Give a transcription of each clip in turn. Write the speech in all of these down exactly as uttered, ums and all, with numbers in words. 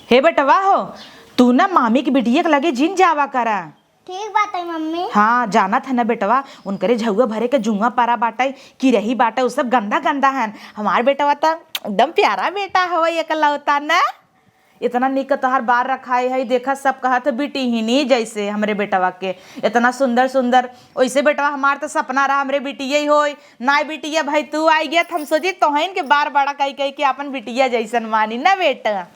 हे बेटवा हो, तू ना मामी के बिटिया के लगे जिन जावा करा। ठीक बाटे मम्मी। हाँ, जानत है ना बेटवा, उनकरे झउआ भरे के जुआ परा बाटे, किरही बाटे, उ सब गंदा गंदा हन। हमार बेटवा त एकदम प्यारा बेटा हवे, एकलौता ना। इतना निक तोहार बार रखाए है, देखा सब कहत है बिटिहिनी जैसे हमरे बेटवा के, इतना सुंदर सुंदर। वैसे बेटवा हमार त सपना रहा हमरे बिटिया ही होई, नाय बिटिया भाई तू आई गया, त हम सोची तोहन के बार बड़ा कही कही के अपन बिटिया जैसन मानी ना बेटा।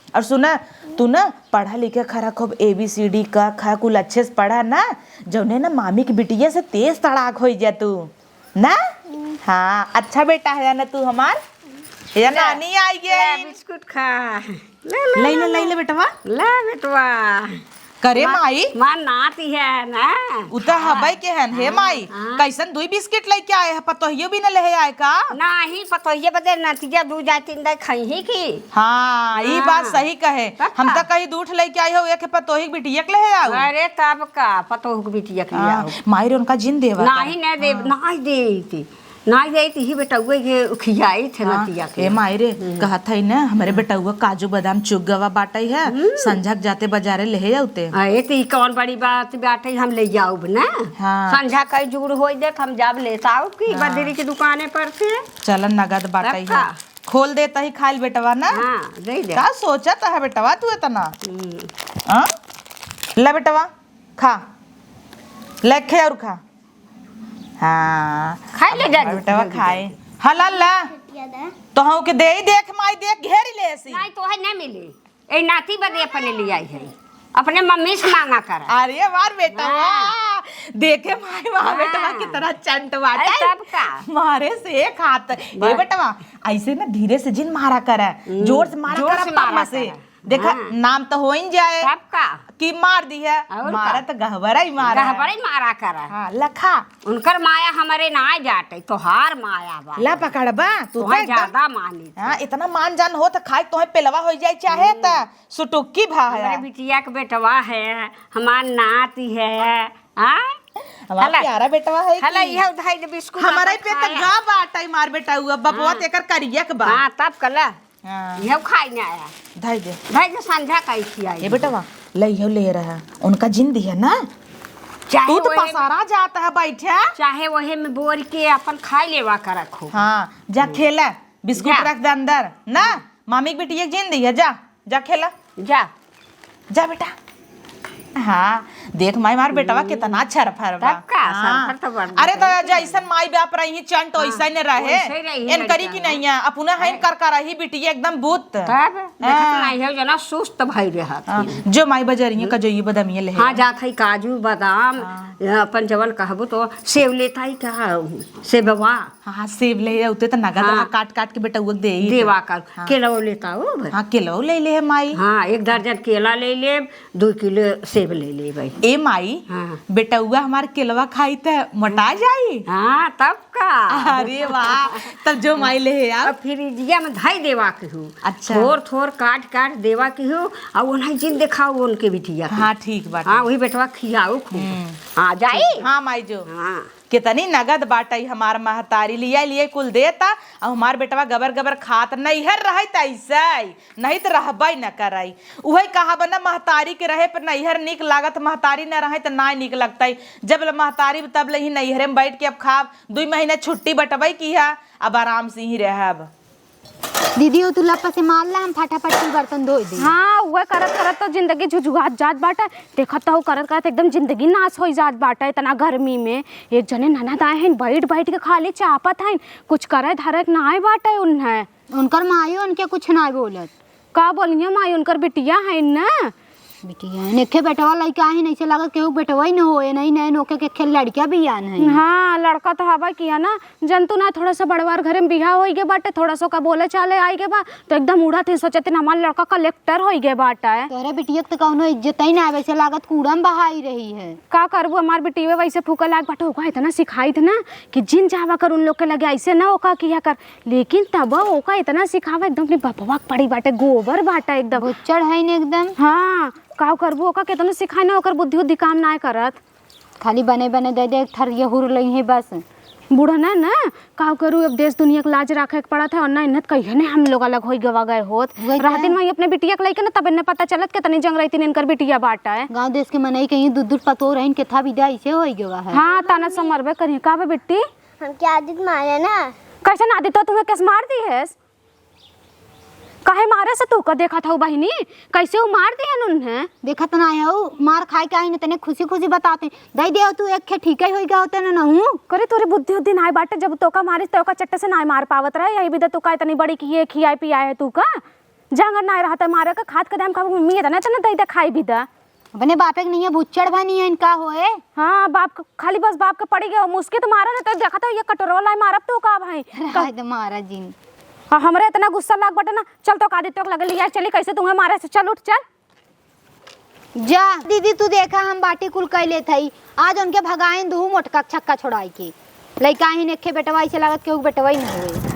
और सुना, तू ना पढ़ा लिखा खरा खूब, ए बी सी डी क ख कुल अच्छे से पढ़ा ना, जौने ना मामी के बिटिया से तेज तड़ाक होई जा तू ना। हाँ, अच्छा बेटा है ना तू हमार। या ला, नानी आई ला गई। बिस्कुट खा। ले, ले, ले, ले, ले, ले। ले बेटवा। ले बेटवा। करे माँ, माई। माँ नाती है ना। उ त हाँ। हबै के हन। हे हाँ, माई, हाँ। कैसन दुई बिस्किट लेके आए है? पतोहियो भी न लेहे आए का? नाही, पतोहिए बदे नतिया दू जाए तीन दाए खइही की। हाँ, ई हाँ। बात सही कहे। तब हम का? त कही दूठ लेके आई हो, एक पतोही के बिटिया के लेहे आओ। अरे तब का, पतोह के बिटिया के ले हाँ, आओ। माई रे उनका जिन देवा का? नाही, न देब, हाँ। नाही देती। नाही जाई त ही बेटउए के खियाई थे हाँ, नतिया के। ए माई रे, हम्म। कहत हई ना, हमरे हाँ। बेटउआ काजू बादाम चुग गवा बाटई है, हम्म। संझा के जाते बाजारे लेहे आउते। अरे त ई कौन बड़ी बात बाटई, हम ले जाउब ना। हाँ। संझा कई जुड़ होई देत, हम जाब लेत आउब की हाँ। बदरी की दुकाने पर से। चलन नगद बाटई तब है। का? खोल देत ही खाइल बेटवा ना। हाँ, दे दे। का सोचत है बेटवा तू इतना? हम्म। हाँ? ला बेटवा, खा। लेखे और खा। हाँ। खाई ले जा, हमार बेटवा जल्दी, खाए। जल्दी। हला ला। बिटिया दे। तोहू के देई, देख माई, देख घेरी ले ऐसी। नाही, तोहे ना मिली। ए नाती बदे अपने ले आई है। अपने मम्मी से मांगा कर। अरे वाह बेटा, हाँ। वाह। देखे माई, वाह बेटवा हाँ। कितना चंट बाटे। अरे तब का? मारे से एक हाथ। ए बस। बेटवा, ऐसे ना धीरे से जिन मारा कर। हम्म, जोर से मारा जोर कर, से मारा पम्मा से। कर। देखा, हाँ। नाम त होइन जाए तब का? कि मार दी है, और मारा का? त गहबरा ही मारा है। गहबरा ही मारा करा। हाँ, लखा। उनकर माया हमरे नाय जाटे, तोहार माया बा। ला पकड़बा, तू तोहे तो एकदम ज्यादा मानी। हाँ, इतना मान जान हो त खाए तोहे पेलवा हो जाए चाहे हम्म। त सुटुक्की भा है। हमरे बिटिया के बेटवा है, हमार नाती है, हाँ? हमार हला। प्यारा बेटवा है हला, कि? इहे उधाई दे बिस्कुट हमारे अपन पे त खाए। गा बाटा ही मार बेटा हुआ, बबुआ हाँ। त एकर करिया के बा। हाँ, तब कला। हाँ। इहे खाई ना आया। धई दे। धई दे, संझा का खियाई ए दे। बेटवा, लइहो ले रहा। उनका जिन दिया ना। चाहे तू तो ओहे में पसारा जाता है, बैठा। चाहे ओहे में बोर के अपन खाई लेवा का रखो। हाँ, जा हम्म। खेला, बिस्कुट जा। रख दे अंदर, ना? मामी के बिटिया के जिन दिया, जा, जा खेला। जा। जा बेटा। हाँ, देख माई, मार बेटवा हम्म। कितना छरफर बा। तब का, हाँ। छरफर तो बड़ अरे, तो बेटा। जैसन माई बाप रही, चंट हाँ, वैसन रहे। वैसे रही एन करी लड़का कि ना। नहीं है, अपना है अरे। कर कर रही बिटिया एकदम बुत। तब, देखत हाँ। नहीं है, जना सुस्त भई रहत हाँ, है। जो माई बजरिया हम्म। का जो ये बदामिया ले हाँ, है। जात है काजू, बादाम, हाँ। या अपन जवन कहबो तो सेव लेता ही का, सेबवा। हाँ, हाँ, सेब ले आउते त नगद हाँ। रहा, काट काट के बेटउआ के दे ही देवा दे। कर, हाँ। केलवा लेता हो भाई। हाँ, केलवा ले ले है माई। हाँ, एक दर्जन केला ले ले, दो किलो सेब ले ले भाई। ए माई, हाँ। बेटउआ हमार केलवा खाई त मोटा जाई। हाँ, तब का? अरे वाह, तब जो माई ले है अब आप। फ्रिजिया में धई देवा के हो। अच्छा। थोर थोर काट काट देवा के हो, और उन्हें जिन देखाओ उनके बिटिया के। हाँ, ठीक बाटे। हाँ, वही बेटवा खियाओ खूब। हम्म। हाँ, जाई? हाँ, माई जो। हाँ। कितनी नगद बाटई हमार महतारी, लिया लिए कुल देता, और हमार बेटवा गबर गबर खात, नैहर रहई त ऐसे, नहीं त रहबई न करई। उहे कहाब न, महतारी के रहे पर नैहर नीक लागत, महतारी न रहई त नाय नीक लगतई। जब ले महतारी तब ले ही नैहरे में बैठ के अब खाब, दुई महीना छुट्टी बटबई की है, अब आराम से ही रहब। दीदी, वो तू लप्पा से मार ला, हम फटाफट कुल बर्तन धोई दे। हाँ, उहे करत करत तो जिंदगी झुझुआत जात बाटे। देखत तो करत करत एकदम जिंदगी नाश होई जात बाटे इतना गर्मी में। एक जने ननद आए हैं, बैठ बैठ के खाली चापत हैं, कुछ करे धरे के नाय बाटे उन्हें। उनकर माई उनके कुछ नाय बोलत। का बोलिए माई, उनकर बिटिया है ना। बिटिया है, एके बेटवा लइका है, ऐसे लागत केहू बेटवा ही न होए, नहीं नैन ओके के खेल लड़किया बियान है। हाँ, लड़का तो हवा किया ना, जनतू ना, थोड़ा सा बड़वार घरे में बियाह होई गे बाटे, थोड़ा सा ओका बोले चाले आई गे बा, तो एकदम उड़त ही सोचत ही हमार लड़का कलेक्टर होई गे बाटे। तोहरे बिटिया के तो कौनो इज्जत ही ना है, वैसे लागत कूड़ा में बहाई रही है। का करबू, हमार बिटिया वैसे फूके लाग बाटे, ओका इतना सिखाई थे ना कि जिन जावा कर उन लोग के लगे, ऐसे ना ओका किया कर, लेकिन तब ओका इतना सिखावा, एकदम अपने बपवा के पड़ी बाटे, गोबर बाटे एकदम। बुच्चड़ है न एकदम। हाँ, का करबू, ओका कितना सिखाई ना, ओकर बुद्धि उद्धि काम ना करत। खाली बने बने दे दे, एक ठर ये हुर लई है बस। बूढ़ा ना, ना, का करू, अब देश दुनिया के लाज राखे के पड़त है, और ना इन्हें कहिए ने हम लोग अलग होई गवा गए होत। वही रहती तो। वहीं अपने बिटिया के लइके ना, तब इन्हें पता चलत के तनी जंग रहती इनकर बिटिया बाटा है। गाँव देश के मनई कहीं दूध दूध पतो रहन के था विदा ऐसे होई गवा है। हाँ, ताना से मरबे करिए। का बे बिट्टी? हम क्या आदित मारे ना। कैसे ना आदित तो तुम्हें कैसे मार दी है? काहे मारे से तू का देखत हऊ बहिनी? कैसे उ मार दिहन उन्हें? देखत ना हऊ, मार खाए के आई न तने खुशी खुशी बताते। दई दे तू एक खे ठीक ही होई गया होते ना नहू। करे तोरे बुद्धि उद्धि नाय बाटे, जब तोका मारिस तोका चट्टे से नाय मार पावत रहे, यही बिदा तू का इतनी बड़ी की ये खियाए पियाए है तू का? जांगर नाय रहता मारे का, खात के दाम खाबू मम्मी इतना इतना दई दे खाई बिदा। अपने बापे के नहीं है, भुच्चड़ भा नहीं है, इनका होए। हाँ, बाप के, खाली बस बाप के पड़ी गयो, मुस्कित मारा ना तो देखत हो, ये कटोरवा लाई मारब तू का भाई। रहे दे मारा जिन। हाँ, हमरे इतना गुस्सा लाग बटे ना, चल तो का दी तो लगे लिया, चली कैसे तुम्हें मारे से, चल उठ, चल। जा दीदी, तू देखा हम बाटी कुल कई लेत हई, आज उनके भगाइन दू मोटका छक्का छोड़ाई के, लइका ही नेखे बेटवा, ऐसे लागत केहू के बेटवा ही नहीं हुए।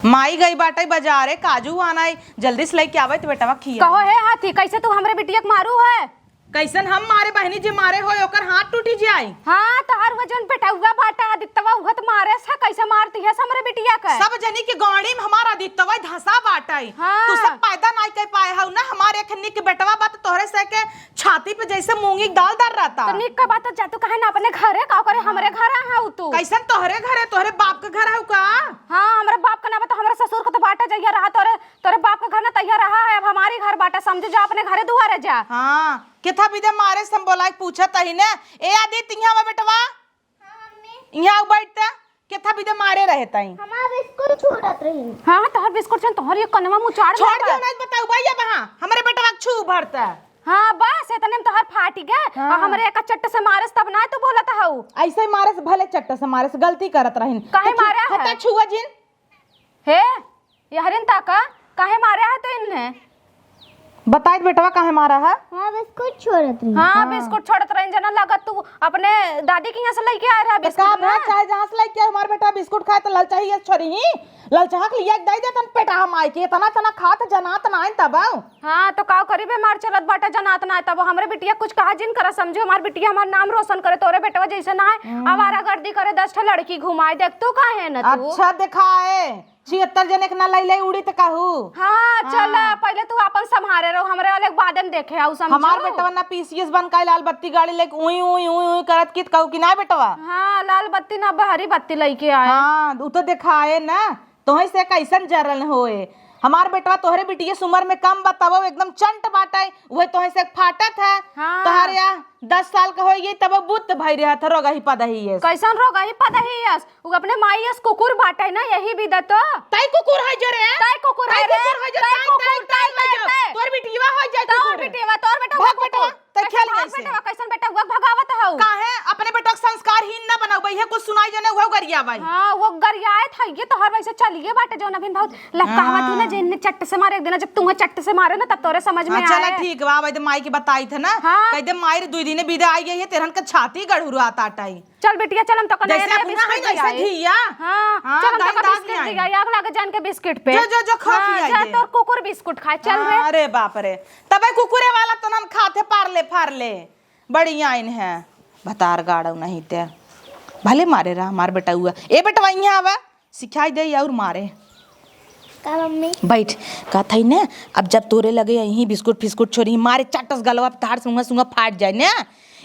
माई गई बाटे बाजारे, काजू आना है, जल्दी से लेके आवे तो बेटवा खिया। कहो हे हाथी, कैसे तू हमरे बिटिया के मारू है? कैसन हम मारे बहनी जी, मारे होय ओकर हाथ टूटी जाए। हाँ, तोहर वो जौन बेटउआ बाटा आदित्यवा, उहत मारे से कैसे मारती है हमरे बिटिया के? सब जनी के गाड़ी में हमारा आदित्यवा धंसा बाटे। हाँ। तू सब पैदा नाई कर पाए हऊ ना, हमारे एक निक बेटवा बा त तोहरे से के छाती पे जैसे मूंगी के दाल दर रहता। तो निक का बात तो जा, तू काहे ना अपने घरे का करे, हमरे घर हऊ तू। कैसन तोहरे घरे, तोहरे बाप के घर हऊ का? हाँ, हमरे बाप का ना बा तो हमरे ससुर का तो बाटे जइया रहा, तोरे, तोरे बाप के घर ना तैया रहा है, अब हमारी घर बाटे, समझ जा अपने घरे दुआरे जा। हाँ, केथा बिदे मारे से हम बोला के पूछत ही ने। ए आदित्य, इहाँ आवा बेटवा। हाँ, मम्मी। इहाँ आउ बैठ त। केथा बिदे मारे रहे ताई। हमार बिस्कुट छोड़त रही। हाँ, तोहर बिस्कुट छन, तोहर ये कनवा मुचाड़ छोड़ देबा। दियो, नहीं बताऊ भैया बहा। हमरे बेटवा के छू भरता। हाँ, बस इतने में तोहर फाटी गए। हाँ। और हमरे एक चट्ट से मारस तब ना तू बोलत हऊ। ऐसे ही मारस, भले चट्ट से मारस, गलती करत रहिन। काहे तो छु-, मारा है? हटा छुआ जिन। हे, यहरिन ताका, काहे मारे है तो इन्हें? बताई बेटवा काहे मारा है? हाँ, बिस्कुट छोड़त रही। हाँ, हाँ। बिस्कुट छोड़त रही, जना लगत तू अपने दादी के यहाँ से लेके आए रहा तो बिस्कुट का ना? भा, चाहे जहाँ से लेके आए, हमार बेटा बिस्कुट खाए तो ललचाही ये छोरी ही, ललचाह के लिया के दे दे तन पेटा हम आए के, इतना इतना खात जनात नाइन तब। हाँ, तो का करी बे, मार चलत बाटे जनात नाइ तब। हमरे बिटिया कुछ कहा जिन करा समझो, हमार बिटिया हमार नाम रोशन करे, तोरे बेटवा जैसे ना है, हम्म। आवारागर्दी करे, दस ठो लड़की घुमाए, देख तू काहे न तू? अच्छा दिखाए। छिहत्तर जने के ना लई लई उड़ी त कहू। हाँ, चल, हाँ। पहिले तू आपन संभारे रहो, हमरे वाले के बादे में देखे आऊ, समझू? हमार बेटवा ना पीसीएस बन का लाल बत्ती गाड़ी लेके उई, उई, उई, उई करत कित कहू कि ना बेटवा? हाँ, लाल बत्ती ना, बहरी बत्ती लइके आए। हाँ, उ तो देखाए ना, तोहे से कैसन जरन होए। हमार बेटवा तोहरे बिटिये से उमर में कम बा, तबो एकदम चंट बाटे, उहे तोहे से फाटत है। हाँ। तोहरे या दस साल का होई गई, तब बुत भई रहत है, रोगही पदही है। कैसन रोगही पदही है? उ अपने माई यस कुकुर बाटे ना, यही बिदा तो। तई कुकुर है जो रे। तई कुकुर है तई रे। कुकुर है जो, तई तई, कुकुर, तई, तई, तई, तई, तई। तोर बिटिया हो जाए तोर कुकुर। बिटिया, तोर बेटा भाग हुआ बेटा, कुकुर। तई कैसे खेल भाग कैसे? बेटा, कैसन बेटा हुआ भगावत हऊ? काहे अपने बेटा के संस्कारहीन ना बनाऊ, भैया कुछ सुनाई जने हुआ गरिया भाई। हाँ, वो गरियाए था, ये तो हर वैसे चलिए बाटे जो अभिन बहुत लपकावत है ना, हाँ। जे इन्हें चट्ट से मारे एक दिन, जब तुम्हें चट्ट से मारे ना तब तोरे समझ में हाँ, चला आए। ठीक बा, भाई तो माई के बताई थे ना, हाँ। कह दे माई रे दुई दिने बिदा आई गई है, तेरहन का छाती गढ़ुरा ताटाई। चल बिटिया, चल, हम तो जैसे नया अपना है बिस्किट वैसे दिया है। धिया। हाँ, हाँ, चल, हम दाई तो दाई बिस्किट आई। दिया है, आग लागे जान के बिस्किट पे। जो, जो, जो, खा हाँ, खिया जा, दे। तोर कुकुर बिस्कुट खाए, चल रे। हाँ, अरे बाप रे, तबे कुकुरे वाला तो नन खाते पार ले, फार ले। बड़ी आइन है, भतार गाड़ो नहीं ते। भले मारे रहा हमार बेटा हुआ। ए बेटवा, यहाँ आवा, सिखाई दे और मारे। का मम्मी? बैठ, कहत हई ने, अब जब तोरे लगे यहीं बिस्कुट फिस्कुट छोरी मारे चटस गलवा पे तार सुंगा सुंगा फाट जाए ने,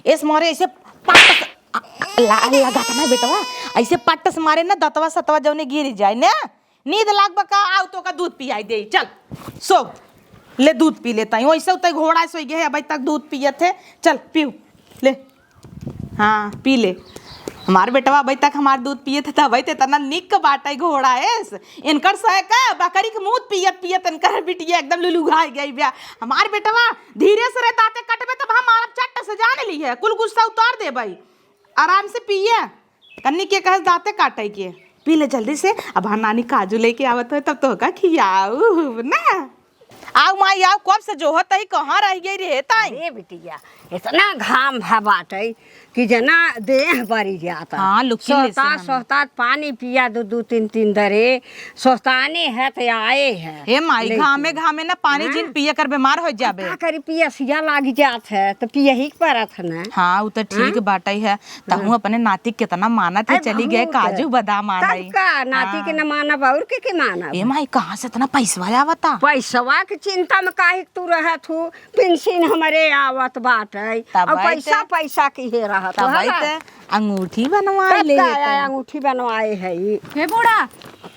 एस मारे ऐसे पटस, आ, आ, ला-, लगाता ना बेटवा, ऐसे पटस मारे ना दतवा सतवा जौने गिर जाए ने, नींद लाग बका, आउ तो का दूध पियाई दे, चल, सो, ले दूध पी लेता हूँ, वैसे उतै घोड़ा सोई गए, अबे तक दूध पियत है, चल, पीऊ, ले। हाँ, पी ले। हमार बेटवा अबे तक हमार दूध पिए थे, तबे ते तना निक बाटे घोड़ा एस। इनकर सह का बकरी के मूत पियत पियत इनकर बिटिया एकदम लुलुघाई गई बिया। हमार बेटवा धीरे से रे दांते कटबे तब हम मारब चट्ट से जान ली है, कुल गुस्सा उतार देबई। आराम से पिए। कन्नी के कहस दांते काटे के। पी ले जल्दी से, अब हाँ नानी काजू लेके आवत होए तब तोहका खियाऊ ना। आउ माई, आउ, कब से जोहत ही, कहाँ रहि गई रे ताई? अरे बिटिया, इतना घाम भा बाटइ कि जना देह बरी जाता। हाँ, लुकिन ले से सोहतात, हम। सोहतात पानी पिया दू, दू तीन, तीन दरे, सोहताने है त आए है। हे माई, लेकिन घामे, घामे ना पानी हाँ। जिन पिए कर बीमार होइ जाबे। का करी, पियसिया लागि जात है, त पियही के परत है ना। हाँ, उ त ठीक हाँ? बाटइ है। तहूँ हाँ। अपने नाती केतना मानत है, अरे चली गए बहुत। काजू बादाम तब आनइ। का, नाती के हाँ। न मानब, अउर के, के मानब? ए माई, कहाँ से इतना पैसवा आवता? पैसवा के चिंता में काहे के तू रहत हू? पेंशन हमरे आवत बाटइ। तब अउर आए पैसा, ते। पैसा के हे रहत तब हला। आए ते। अंगूठी बनवाए तब ले का लेते। आया, अंगूठी बनवाए है ई। हे बूढ़ा,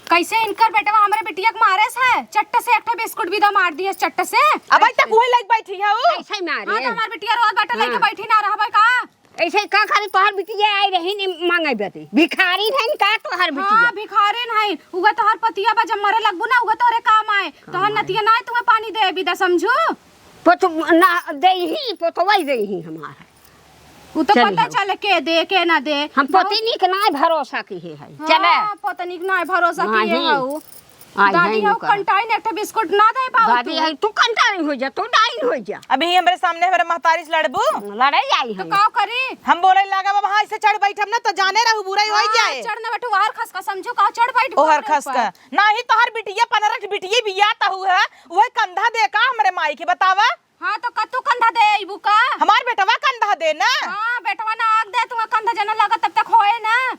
कैसे इनकर बेटवा हमरे बिटिया के मारेस है? चट्ट से एक ठे बिस्कुट बिदा मार दिए, चट्ट से। अब आई तक वही लग बैठी है उ। कैसे मारे? हाँ, तो हमार बिटिया रोज बाटे लेके हाँ। बैठी ना रहबे का? ऐसे का खाली तोहर बिटिया आई रही नी मांगे बदे? भिखारी नहीं का तोहर बिटिया? हाँ, भिखारी नहीं। उगा तोहर पतिया बा, जब मरे लगबू ना, उगा तोहरे काम आए। तोहर नतिया ना आए, तुम्हें पानी दे बिदा, समझू? पोत-, ना देही, पोतवई देही हमार। उ तो चली पता हम। चले के दे, के ना दे। हम बहुत पतिनी के ना भरोसा किहे है। हाँ, चले। पतिनी के ना भरोसा किहे नहीं। हऊ। आई दादी है हऊ नुका। कंटाइन एक ठे बिस्कुट ना दे पाऊ दादी तू। है, तू कंटाइन हो जा, तू डाइन हो जा। अभी ही हमरे सामने हमरे महतारी से लड़बू? लड़ाई आई तो है। का करी? हम बोले लागा बाबा, हाँ, ऐसे चढ़ बैठब ना तो जाने रहू बुराई हो हाँ, जाए। चढ़ ना बैठू, ओहर खस का समझू का चढ़ बैठ ओहर खस का। नहीं तोहर बिटिया पनरख बिटिया बिया तहू है, वही कंधा दे का हमरे माई के बतावा? हाँ, तो का तू कंधा दे अइबू का? हमार बेटवा कंधा दे ना। हाँ, बेटवा ना आग दे, तुआ कंधा जना लगा तब तक होए ना।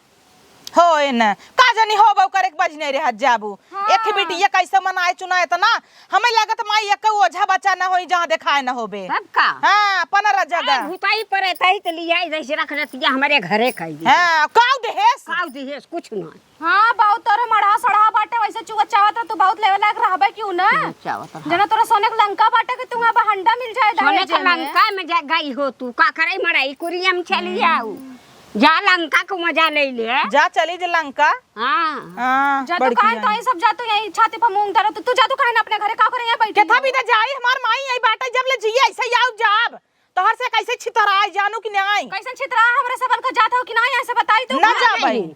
होए ना। का जनी होबो करे के बजने रे हज जाबू। हाँ। एक ही बिटिया कैसे मनाए चुनाए त ना। हमें लगत माई एक ओझा बच्चा ना होई जहाँ देखाए ना होबे। तब का? हाँ, पनरा जगह। अरे भूताई परे ताई त लिया जैसे रख रहती है हमारे घरे का ही। हाँ, काऊ देहेस? काऊ देहेस, कुछ ना। हाँ, बहुत तोरे मड़हा सड़हा बाटे, वैसे चुआ चावत रह, तू बहुत लेवे लायक रहबे क्यों ना? चुआ चावत रह। जना तोरा सोने के लंका बाटे कि तू अब हंडा मिल जाए सोने दहेजे के में। लंका में जा गई हो तू, का करे मड़ई कुरिया में चली हम्म। आऊ। जा लंका को मजा ले ले। जा चली जे लंका। हाँ। हाँ, जा तू बड़की काहे तो जान। यही सब जा तू यही छाती पर मूंग धरो, तू, तू जा तू काहे ना अपने घरे का करे यहाँ बैठी केथा हो? भी ना जाई, हमार माई यही बाटे, जब ले जिए ऐसे ही आऊ जाब। तोहर से कैसे छितराई, जानू कि नाई? कैसन छितरा हमरा सबन का जात हो कि नाई, ऐसे बताई तू? ना ना जाबे। जाई,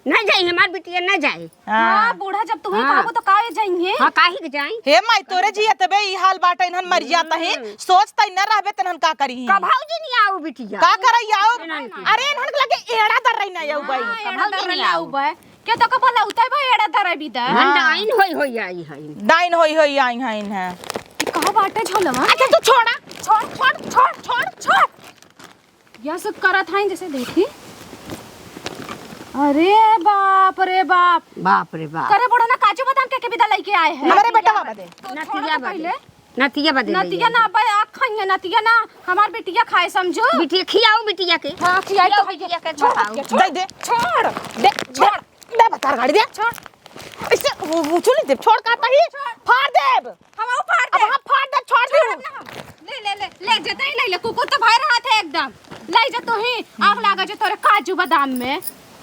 ना जाई, हमार बिटिया ना जाई। हाँ। हाँ, बूढ़ा जब तू ही हाँ। कहबो तो काहे जाइहे? हाँ, काहे के जाई? हे माई, तोरे जियत बे ई हाल बाटे, इन्हन मर जात ही। हम्म। सोच तई न रहबे, तनहन का करी? कभाऊ जी नहीं आओ बिटिया। का करई आओ? इन्हन के। अरे, इन्हन के लगे एड़ा दर रही ना आऊ हाँ, बाई। एड़ा कभाऊ दर जी रही नहीं आओ आओ। बाई। के तो का बोला उतै बा एड़ा दर रही बिदा। हाँ। डाइन होई होई आई है। डाइन होई होई आई है इन्हें। ई कहाँ बाटे झोलवा? अच्छा, तू छोड़ा। छोड़, छोड़, छोड़, छोड़, छोड़। यस करत हईं जैसे देखी। अरे बाप रे बाप। बाप रे बाप। करे बूढ़ा ना काजू बादाम के, के बिदा लइके आए हैं। हमरे बेटवा बदे। तो छोड़ नतिया तो बदे। पहिले। नतिया बदे नतिया लइके। ना बे, आ खाइए नतिया ना, हमार बिटिया खाए समझू। बिटिया खियाओ बिटिया के। हाँ, खियाई खियाओ तो बिटिया के छोड़, बताओ। छोड़, दे दे। छोड़। दे, छोड़। दे, दे बता गाड़ी दे। छोड़। ऐसे वो, वो चुली दे, छोड़ का तही। छोड़। फाड़ देब। हम वो फाड़ अब दे। हम फाड़ दे, छोड़ दे। छोड़ ना हम। ले, ले, ले, ले, जतई ले, ले, कुकुर तो भय रहा था एकदम। ले जा तू ही, आग लागा जो तोरे काजू बादाम में।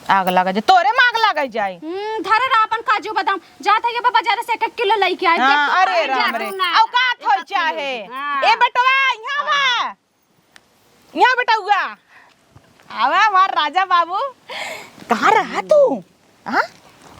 आग लागा जो तोरे में आग लागा जाए। हम्म, धरे रहा अपन काजू बादाम। जात है ये बाबा जरा से एक एक किलो लेके आए। हाँ, देख तो अरे भाई राम जादू रे। ना। औकात हो चाहे। हाँ। ए बेटवा, यहाँ बा। यहाँ बेटौआ, आवा हमार राजा बाबू। कहाँ रहा तू? हाँ?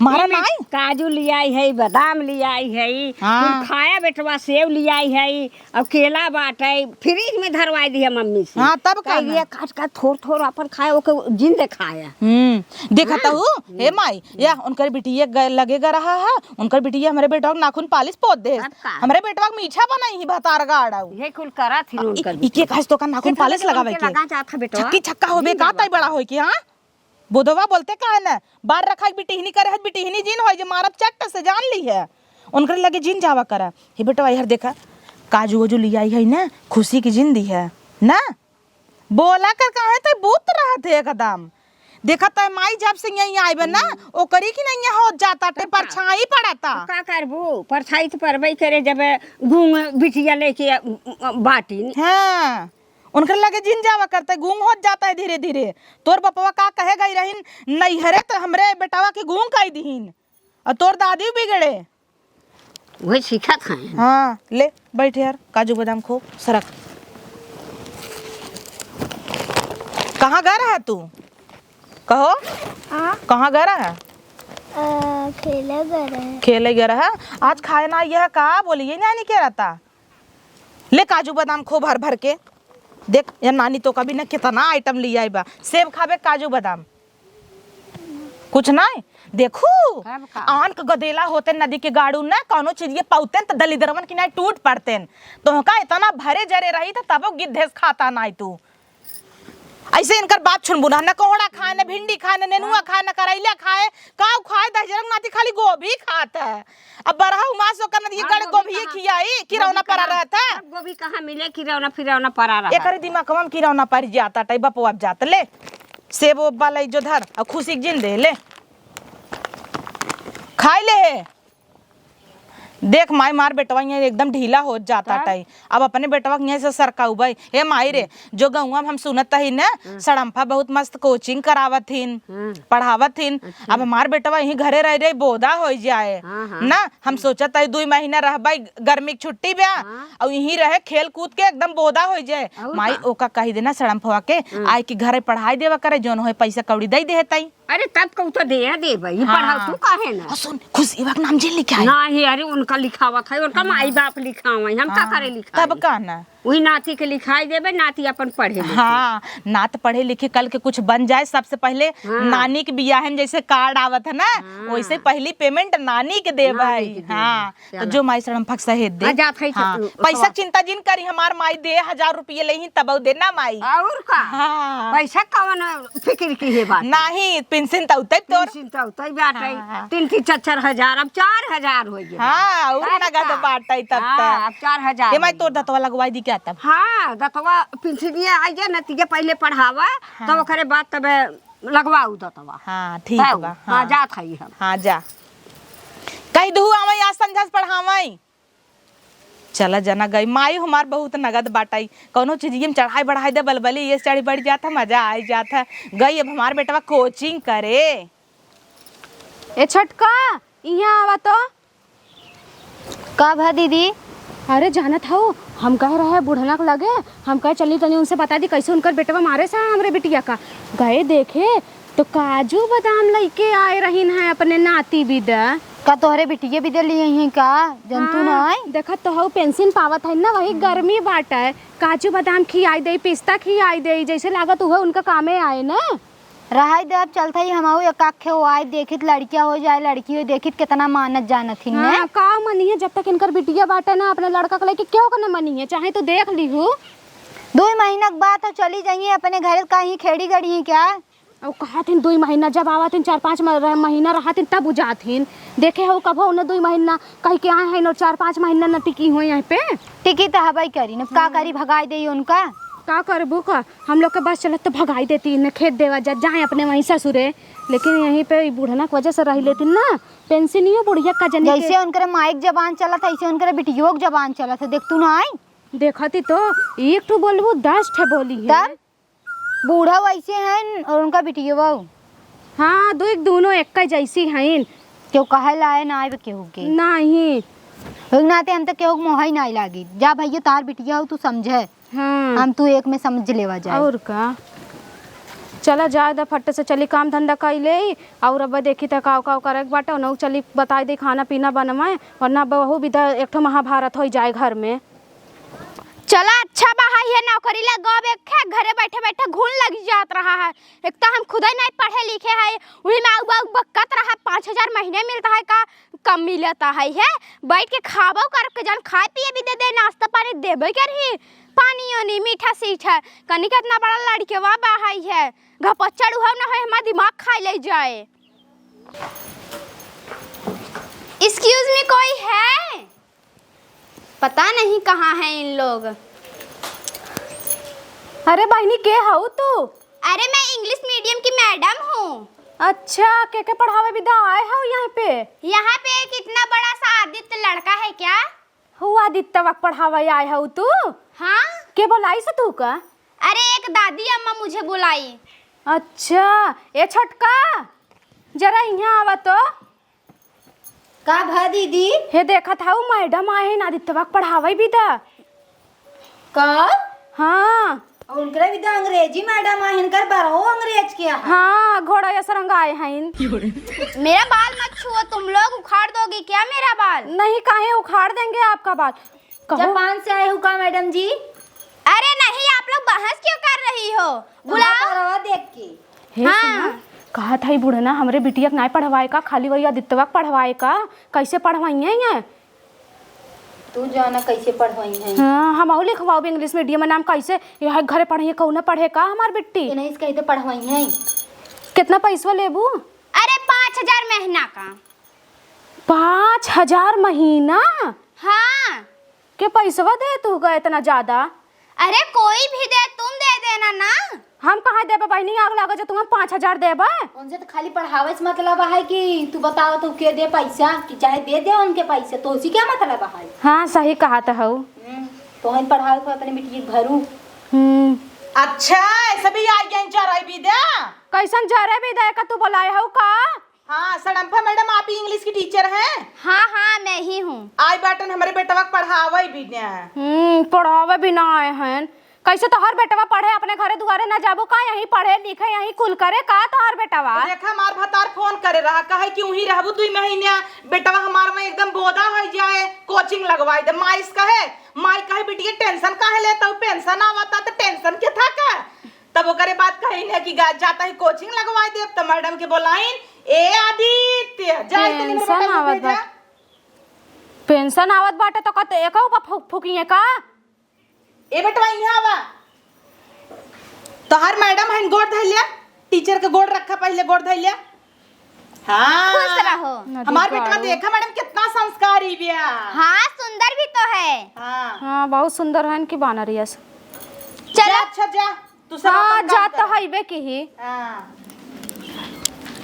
मारा एमे नाई? काजू लियाई है, बादाम लियाई है, हाँ। कुल खाया बेटवा, सेव लियाई है, और केला बाटे, फ्रिज में धरवाई दिया मम्मी से। हाँ, तब का कह दिया, ना? काट काट थोड़ थोड़ अपन खाया, ओके जिंदे खाया। हम्म, देखा हाँ। तहू, हे माई, या उनकर बिटिया ग-, लगे ग रहा है, उनकर बिटिया हमरे बेटवा के नाखून पालिश पोत दे। तब का? हमरे बेटवा के मीठा बनाई ही भतार गाड़ाऊ। ये कुल करा थी आ, उनकर इ-, इके बिटिया। कहे तो का नाखुन कितना पालिश लगे लगावे उनके के। लगा जात है बेटवा? छक्की छक्का होबे ये का बात तई बड़ा है। होई के, हाँ? बोधवा बोलते काहे न? बार रखा एक बिटिहनी करे है, बिटिहनी जिन होई जे मारब चट्ट से जान ली है। उनकर लगे जिन जावा करा। हे बेटवा, इहर देखा, काजू वाजू लियाई है ना, खुशी की जिन दी है ना? बोला कर काहे तै बूत रहत है एकदम। देखत है माई जब से यहीं आइबे ना, हम्म। ओकरी की नहीं होत जाता, ते तब का? परछाई पड़ता। तो का करबू? परछाई तो पड़बे करे जब गूंग बिटिया लेके, अ, अ, बाटी। हाँ, उनकर लगे जिन जावा करते, गूंग होत जाता है धीरे धीरे। तोर बपवा का कहे गई रहिन, नैहरे तो हमरे बेटवा के गूंग कई दिहिन। और तोर दादी बिगड़े। वही सीखत हैं। हाँ, ले, बैठ यार, काजू बादाम खो, सरक। कहाँ गा रहा तू? कहो, हाँ? कहाँ गा रहा? आ, खेले गए रहे। खेले गए रहे? आज खाए ना यह का बोली, ये नानी के रहता। ले काजू बादाम खो भर भर के। देख, ये नानी तो कभी ना कितना आइटम लियाई बा। सेब खाबे, काजू बादाम। कुछ नाई? देखू, तब का? आन के गदेला होते नदी के गाड़ू ना, कौनो चीज ये पौते त दलिदरवन की नाई टूट पड़ते। तोहका इतना भरे जरे रही त तबो गिद्धेस खाता नाई तू। ऐसे इनकर बात सुनबू ना, न कोहड़ा खाए, न भिंडी खाए, न नेनुआ खाए, न करैला खाए, काऊ खाए, दहिजरक नाती खाली गोभी खात है। अब बरहा उमास ओकर नदी हाँ, गड़ गोभी गोभी कहाँ? खियाई, किरौना गोभी परा कहाँ? रहत है। अब गोभी कहाँ मिले, किरौना फिरौना परा रहत एकरे है। दिमागवा में किरौना परि जाता, टाई बपवा जात ले। सेब ओब वाला जो धर, और खुशी के जिन दे ले। खाई ले हे। देख माई, मार बेटवा यहाँ एकदम ढीला होत जाता तब? टाई। अब अपने बेटवा के यहाँ से सरकाउबे। ए माई रे, जो गौवा में हम सुनत ही न, हम्म। सड़म्फा बहुत मस्त कोचिंग करावत हिन, हम्म। पढ़ावत हिन। अच्छा। अब हमार बेटवा यहीं घरे रह रही बोदा होइ जाए। हाँ, हाँ। ना, हम हम्म। सोचत ही दुई महीना रहबे गर्मी के छुट्टी बा, हाँ। और यहीं रहे खेल कूद के एकदम बोदा होइ जाए। और माई का? ओका कही देना सड़म्फवा के, हम्म। आए कि घरे पढ़ाई देवा करे, जौन होए पैसा कौड़ी दे देहे ताई। अरे तब कहू तो दे देबे, ई हाँ। पढ़ाऊ तू काहे ना? और सुन, खुशिवा के नाम जिन लिखाई। नाही, अरे उनका लिखावत है, उनका हाँ। माई बाप लिखावे, हम का हाँ। करे लिखाई? तब का ना? वही नाती के लिखाई देबे, नाती अपन पढ़े लिखे। हाँ, नात पढ़े लिखे, कल के कुछ बन जाए, सबसे पहले हाँ। नानी के बियाह में जैसे कार्ड आवत है ना, हाँ। वैसे पहली पेमेंट नानी के देबे। नानी के देबे। हाँ, तो चला। जो माई सड़म्फक सहेज दे। हाँ, जात है हाँ। तो पैसा चिंता जिन करी, हमार माई दे हजार रुपये लेही तब दे ना माई। और का? हाँ। पैसा कवन फिक्र की है बात? नाही, पेंशन त उतै तोर। पेंशन त उतै बाटै। हाँ, हाँ। तीन तीन चार चार हजार, अब चार हजार होइ गए। हाँ, और तब नगद का? बाटै तब हाँ, तक। अब चार हजार ए माई, होइ तोर गए। दतवा लगवाई दी क्या तब? हाँ, दतवा पेंशनिया आई जाए ना, तिगे पहले पढ़ावा, हाँ। तब ओकरे बाद तबे लगवाऊ दतवा। हाँ, ठीक तब, बा, हाँ, हाँ। जात हई हम। हाँ, जा। कही दहू आवै आज संझा से पढ़ावै। चला जना गई, माई हमार बहुत नगद बाटै, कौनो चीजिये में चढ़ाई बढ़ाई दे बलबली, ये चढ़ी बढ़ जात है, मजा आई जात है। गई अब हमार बेटवा कोचिंग करे। ए छोटका, इहाँ आवा तो। का भा दीदी? अरे जानत हऊ, हम कहे रहे बुढ़ना के लगे, हम कहे चली तनी उनसे बता दी कैसे उनकर बेटवा मारे सा हमरे बिटिया का। गए देखे तो काजू बादाम लइके आए रहिन है अपने नाती बिदा। का तोहरे बिटिये बिदा लिए हैं का? जनतू हाँ, नाई? देखत तो हऊ पेंशन पावत है ना, वही गर्मी बाटे। काजू बादाम खियाई देई, पिस्ता खियाई देई, जैसे लागत उहे उनका कामे आए ना। रहाई दे, अब चलत ही हमहू एक आखे हो आए, देखित लड़किया हो जाए, लड़की हो, देखित कितना मानत जानत ही ने। हाँ, का मनिहे जब तक इनकर बिटिया बाटे ना, अपने लड़का के लेके केहू के ना मनिहे, चाहे तू देख लिहू। दुई महीना के बाद तो चली जाइए अपने घरे, कहीं खेड़ी गड़ी है क्या? अब कहत हिन दुई महीना, जब आवत हिन चार पाँच म-, रह-, महीना रहत हिन तब उ जात हिन। देखे हो कबो उन्हें दुई महीना कह के आए हैं और चार पाँच महीना न टिकी हुए यहाँ पे। टिकी तो हबई करी न, का हम्म। करी, भगाई दे उनका। का करबू का, हम लोग के बस चलत तो भगाई देती न, खेत देवा जा, जाए अपने वहीं ससुरे। लेकिन यहीं पे ई बुढ़ना के वजह से रह लेती ना, पेंशनियो बुढ़िया का जने के जैसे उनकरे माई के जबान चलत है, ऐसे उनकरे बिटियो के जबान चलत है, देख तू ना आई। देखती तो एक ठो बोलबू, दस ठे बोली है। तब? बूढ़ा वैसे हैं और उनका बिटिया। हाँ, दो एक, दोनों एक जैसी हैं। केहू कहे लाए ना आवे केहू के। नहीं। ओही नाते हम तो केहू के मोह ही नहीं लागी। जा भैया, तार बिटिया हो, तू समझे। हाँ। हम तू एक में समझ लेवा जाए। और का? चला जाए दा, फट से चली काम धंधा कर ले। और अब देखी त काव काव करे के बाटे, उन्हों चली बताई दे खाना पीना बनवाए, वरना बहू बिदा एक ठो महाभारत हो जाए घर में। चला अच्छा बा, हाय, ये नौकरी लगब एक है, घरे बैठे बैठे घून लग जात रहा है। एक तो हम खुदे नहीं पढ़े लिखे है, वही में आऊ बाऊ बकत रहा, पाँच हजार महीने मिलता है का, कम मिलता है, है बैठ के खाबो कर के, जन खाए पिए भी दे दे, नाश्ता पानी देबे करही, पानी ओनी मीठा सीठा, कनी कितना बड़ा लड़केवा बा है, है घपच्चड़ उहव ना है, हमार दिमाग खाए ले जाए। Excuse me, कोई है? पता नहीं कहाँ हैं इन लोग। अरे बहिनी, के हऊ तू? अरे, मैं English medium की मैडम हूँ। अच्छा, के के पढ़ावे बिदा आए हऊ यहाँ पे? यहाँ पे एक इतना बड़ा सा आदित्य लड़का है क्या? हऊ आदित्यवा के पढ़ावे आए हऊ तू? हाँ। के बोलाई से तू का? अरे, एक दादी अम्मा मुझे बुलाई। अच्छा, ए छोटका, जरा यहाँ आवा तो। का भा दीदी? हे देखत हऊ, मैडम आए हैं, आदित्यवा के पढ़ावे बिदा। का? हाँ। और उनकरे भी तो अंग्रेजी मैडम है, इनकर बरहो अंग्रेज के है। हाँ, घोड़ा या सरंग आए हैं। मेरा बाल मत छुओ तुम लोग, उखाड़ दोगी क्या मेरा बाल? नहीं, काहे उखाड़ देंगे आपका बाल? कहो। जापान से आए हो का मैडम जी? अरे नहीं, आप लोग बहस क्यों कर रही हो? बुलाओ। बरवा देख के। हे हाँ। सुना, कहा था ई बुढ़ना हमरे बिटिया के नाय पढ़वाए का, खाली वही आदित्यवा के पढ़वाए का, कैसे पढ़वाइए ये? तू जाना कैसे पढ़वाई है। हाँ, हम अहू लिखवाओ इंग्लिश मीडियम में नाम, कैसे यहाँ घरे पढ़िए, कहू ना पढ़े का हमार बिट्टी? इन्हें इसका इधर पढ़वाई है। कितना पैसवा लेबू? अरे, पाँच हजार महीना का। पाँच हजार महीना? हाँ। के पैसवा दे तू का इतना ज्यादा? अरे, कोई भी दे, तुम दे देना ना। हम कहाँ देबे बहिनी, आग लागो जो तुम पाँच हजार देबे। उनसे तो खाली पढ़ावे से मतलब है कि तू बताओ तो के दे पैसा, कि चाहे दे दे उनके पैसे, तो उसी क्या मतलब है? हाँ, सही कहा तो हऊ। हम्म, तो हम पढ़ावे को अपने बिटिया के भरू। हम्म। अच्छा, ऐसे भी आ गया चराई भी दे। कैसन जरे भी दे का तू बोलाए हऊ का? हाँ, सड़म्फा मैडम, आप ही इंग्लिश की टीचर हैं? हाँ, हाँ, मैं ही हूँ। आई बाटन हमरे बेटवा के पढ़ावे भी न। हम्म, पढ़ावे भी ना आए हैं। कैसे तोहर बेटवा पढ़े, अपने घरे दुआरे ना जाबू का? यहीं पढ़े लिखे, यहीं कुल करे का तोहर बेटवा? देखा, हमार भतार फोन करे रहा, कहे कि वहीं रहबू दुई महीने, बेटवा हमार में एकदम बोदा हो जाए, कोचिंग लगवाई दे। माई से कहे, माई कहे, "बिटिया, टेंशन काहे लेता हूँ? पेंशन आवता तो टेंशन के था का?" तब ओकरे बाद कहिन है कि गा-, जाता ही कोचिंग लगवाई देब, तो मैडम के बोलाइन, "ए आदित्य, जा, इतनी मेरे पेंशन बेटा को आवत भेजा।" बा। पेंशन आवत बाटे तो कते एकहू पर फूक, फूकिए का? ए बेटवा, इहाँ आवा। तोहार मैडम हइन, गोड़ धइ लिया। टीचर के गोड़ रखा, पहिले गोड़ धइ लिया। हाँ। खुश रहो। नदी हमार बेटवा गाड़ू। देखा मैडम, कितना संस्कारी बिया। हाँ, सुंदर भी तो है। हाँ। हाँ, बहुत सुंदर है इनकी बानरिया से। चलो। जा, अच्छा, जा। तू सब हाँ, अपन काम जा तो कर। हइबे की ही। हाँ।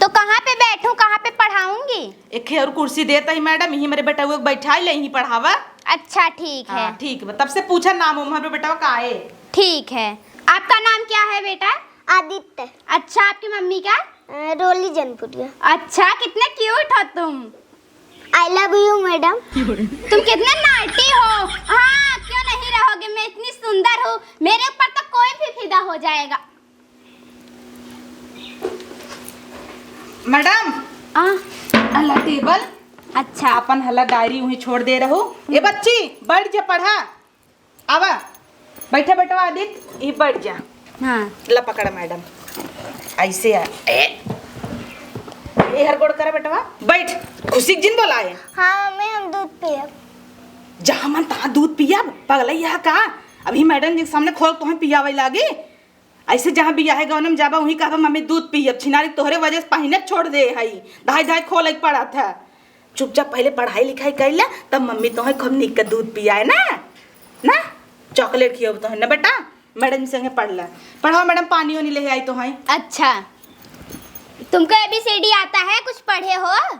तो कहाँ पे बैठूं, कहाँ पे पढ़ाऊंगी? एक और कुर्सी देता ही मैडम, यहीं मेरे बेटा को बैठा ले, यहीं पढ़ावा। अच्छा, ठीक है। हाँ, ठीक बा। तब से पूछा नाम उम हमरे बेटवा का है। ठीक है। आपका नाम क्या है बेटा? आदित्य। अच्छा, आपकी मम्मी का? अ, रोली जनपुरिया। अच्छा, कितने क्यूट हो तुम। I love you मैडम। तुम कितने naughty हो। हाँ, क्यों नहीं रहोगे, मैं इतनी सुंदर हूँ, मेरे ऊपर तो कोई भी फिदा हो जाएगा। मैडम, आ? हला टेबल। अच्छा। अपन हला डायरी वहीं छोड़ दे रहू। ए बच्ची, बैठ जा, पढ़ा। आवा, बैठा बेटवा आदित्य, ई बैठ जा। हाँ। ला पकड़ मैडम, ऐसे आ। ए, ए हर गोड़ करा बेटवा, बैठ। खुशी जिन बोलाए। हाँ मम्मी, हम दूध पियब। जहाँ मन तहाँ दूध पियब, पगलैया का? अभी मैडम जी के सामने खोल तोहे पियावे लागी। ऐसे जहाँ बियाहे गवने में जाबा, वहीं कहबा, "मम्मी, दूध पियब, छिनारी तोहरे वजह से पहिने छोड़ दे हई, धाई धाई खोले के पड़त है।" चुपचाप पहिले पढ़ाई लिखाई कर ले, तब मम्मी तोहे खूब निक के दूध पियाए ना, ना? चॉकलेट खियाबू तोहे ना बेटा, मैडम संगे पढ़ ले। पढ़ाओ मैडम, पानी वानी ले आई तोहे। अच्छा, तुमको A B C D आता है? कुछ पढ़े हो?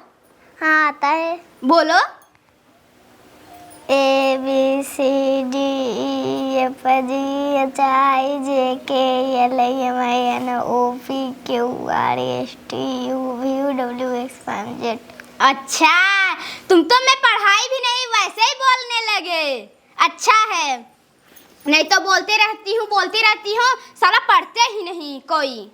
हाँ, आता है। बोलो। A B C D E F G H I J K L M N O P Q R S T U V W X Y Z। अच्छा, तुम तो मैं पढ़ाई भी नहीं, वैसे ही बोलने लगे। अच्छा है, नहीं तो बोलते रहती हूँ, बोलती रहती हूँ, साला पढ़ते ही नहीं कोई।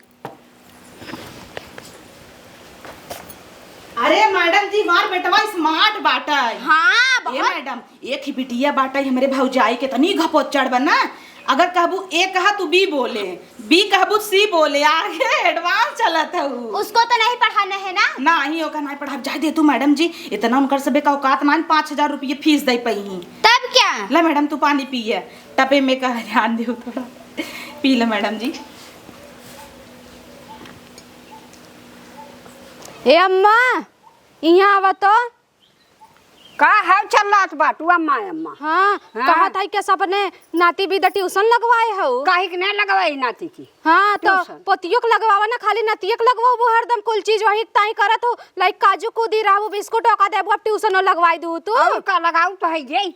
अरे मैडम जी, हमार बेटवा smart बाटा है। हाँ, ये बहुत। मैडम, एक ही बिटिया बाटा है हमरे भौजाई के, तनी घपोचड़ बना। अगर कहबू A कहा तू B बोले, B कहबू C बोले, आगे advance चलत है उ। उसको तो नहीं पढ़ाना है ना? नाही, ओका नाही पढ़ाब। जाए दे तू मैडम जी, इतना उनकर सबे का औकात ना, पाँच हजार रुपये फीस दे पई ही। तब क्या? ले मैडम, तू पानी पिए, टपे में का ध्यान दे थोड़ा, पी ले मैडम जी। ए अम्मा, यहाँ आवा तो। का हाल चल रहत बा तू अम्मा, अम्मा? हाँ, हाँ। कहत है कि अपने नाती भी द ट्यूशन लगवाए हो। काहे के नहीं लगवाई नाती की? हाँ, तो ट्यूशन। पोतियो के लगवावा ना, खाली नातिये के लगवाबू, हरदम कुल चीज वही ताई करत हो, लाइक काजू कूदी रहबू, बिस्कुट ओका देबू, अब ट्यूशनो लगवाई दू तू। और का लगाऊ तो है ये,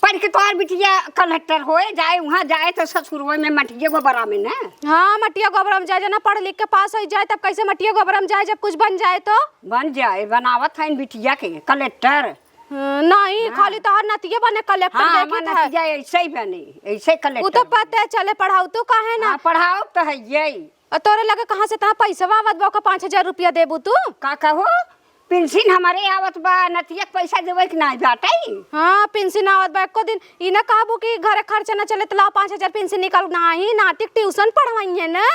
पढ़ के तोहार बिटिया कलेक्टर होए जाए, वहाँ जाए तो ससुरवे में मटिया गोबरा में ना। हाँ, मटिया गोबरा में जाए, जना पढ़ लिख के पास हो जाए, तब कैसे मटिया गोबरा में जाए, जब कुछ बन जाए तो? बन जाए, बनावत है बिटिया के कलेक्टर। हाँ, नहीं, हाँ। खाली तोहर नतिये बने कलेक्टर हाँ, देखी हमार था। नतिया ऐसे ही बने, ऐसे उ तो कलेक्टर बने। पते चले, पढ़ाऊ तू काहे ना? हाँ, पढ़ाऊ तो है यही। और तोरे लगे कहाँ से इतना पैसवा आवत बा, ओका पाँच हजार रुपया देबू तू? का कहू? पेंशन हमारे आवत बा, नतिया के पैसा देवे के नाई बाटे। हाँ, पेंशन आवत बा, एको दिन ई ना कहबू कि घरे खर्चा ना चले, त लाओ पाँच हजार पेंशन निकाल। नाही, नाती के ट्यूशन पढ़वाई है ना।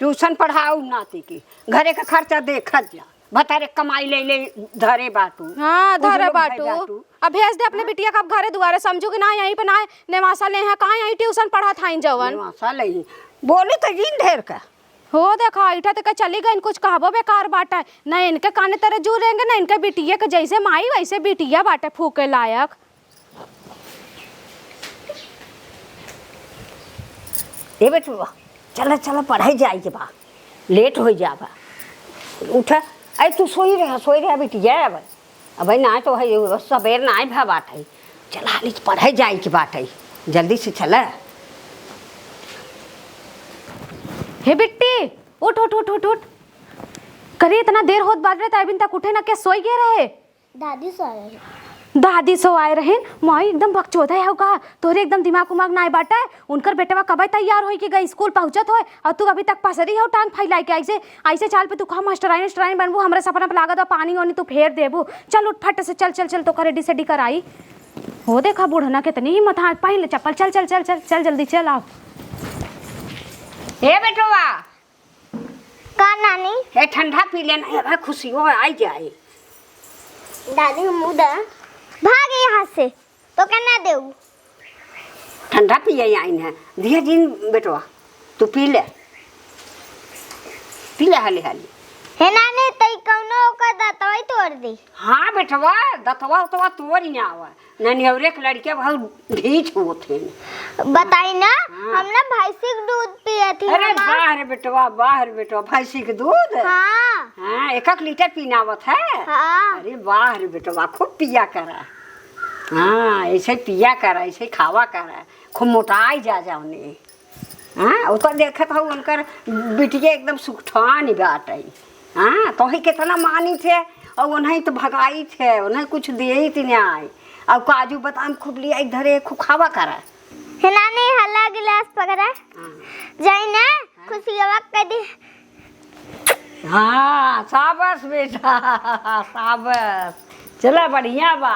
ट्यूशन पढ़ाऊ नाती की, घरे का खर्चा देखत जा, भतारे कमाई ले ले धरे बाटू। हाँ, कुल धरे लोग बाटू। बाटू। अब भेज दे अपने हाँ। बिटिया का अब घरे दुआरे, समझू कि ना यहीं पे ना नेवासा ले हैं, कहाँ यहीं ट्यूशन पढ़त हईं जवन। नेवासा ले ही। बोलू तो जिन ढेर का। हो देखा, इठा तक चली गईन, कुछ कहबो बेकार बाटे। न इनके काने तरे जू रेंगे, न इनके बिटिया के, जैसे माई वैसे बिटिया बाटे फूके लायक। ए बेटुआ, चला, चला, पढ़ाई जाए के बा, लेट हो जाबा। उठा, अरे तू सोई रहा, सोई रहा बिटिया, अब, अब ना तो है, सबेर ना भा बाटे, चला, हाली पढ़ाई जाए के बाटे, जल्दी से चला। हे बिट्टी, उठ, उठ, उठ, उठ, उठ। करे, इतना देर होत बाटे, त अभी तक उठे ना, के सोई गए रहे? दादी सो आए रहे। दादी सो आए रहिन? माई एकदम बकचोदा है का? तोहरे एकदम दिमाग उमाग नाय बाटे। उनकर बेटवा कबे तैयार होई कि गई स्कूल पहुँचत होए, और तू अभी तक पसरी हो टांग फैलाई के। ऐसे, ऐसे चाल पे तू कहाँ मास्टराइन, मास्टराइन बनबू? हमरे सपना पे लागत बा पानी वानी तू फेर देबू। चल उठ फट से, चल, चल, चल, तो कर रेडी सेडी कराई। हो देखा बूढ़ना कितनी हिम्मत, हाथ पहन ले चप्पल, चल, चल, चल, चल, चल जल्दी चल आओ। ए बेटवा, का नानी? ए, ठंडा पी लेना, ए भाई, खुशियो आई जाए। दादी, मुँह दा। भाग यहाँ से, तो क्या ना देऊ? ठंडा पिए आइन है, दिया जिन बेटवा, तू पी ले, पी ले हाली हाली। हे नानी, तई कौनो ओकर दतवा ही तोड़ दी। हाँ बेटवा, दतवा उतवा तोड़ ही ना आवा। ननियौरे के लड़के बहुत ढीठ होत हैं। बताई ना, हाँ। हम ना भैंसी के दूध पियत ही अरे हमार। वाह रे बेटवा, वाह रे बेटवा, भैंसी के दूध? हाँ। हाँ, एक एक लीटर पीनावत है? हाँ। अरे वाह रे बेटवा, खूब पिया करा। हाँ, ऐसे पिया करा, ऐसे खावा करा, खूब मोटाई जा जाओ ने। हाँ, ओकर देखत हऊ, उनकर बिटिया एकदम सुखठान बाटे। हाँ, तोही केतना मानित है, और उन्हें तो भगाइत है, उन्हें कुछ देइत नहीं। और काजू बादाम खूब लियाई धरे, खूब खावा करा। हे नानी, हला गिलास पकड़ा। हाँ। जाई ना, हाँ। खुशियावा कह दी। हाँ, शाबाश बेटा, शाबाश। चला, बढ़िया बा।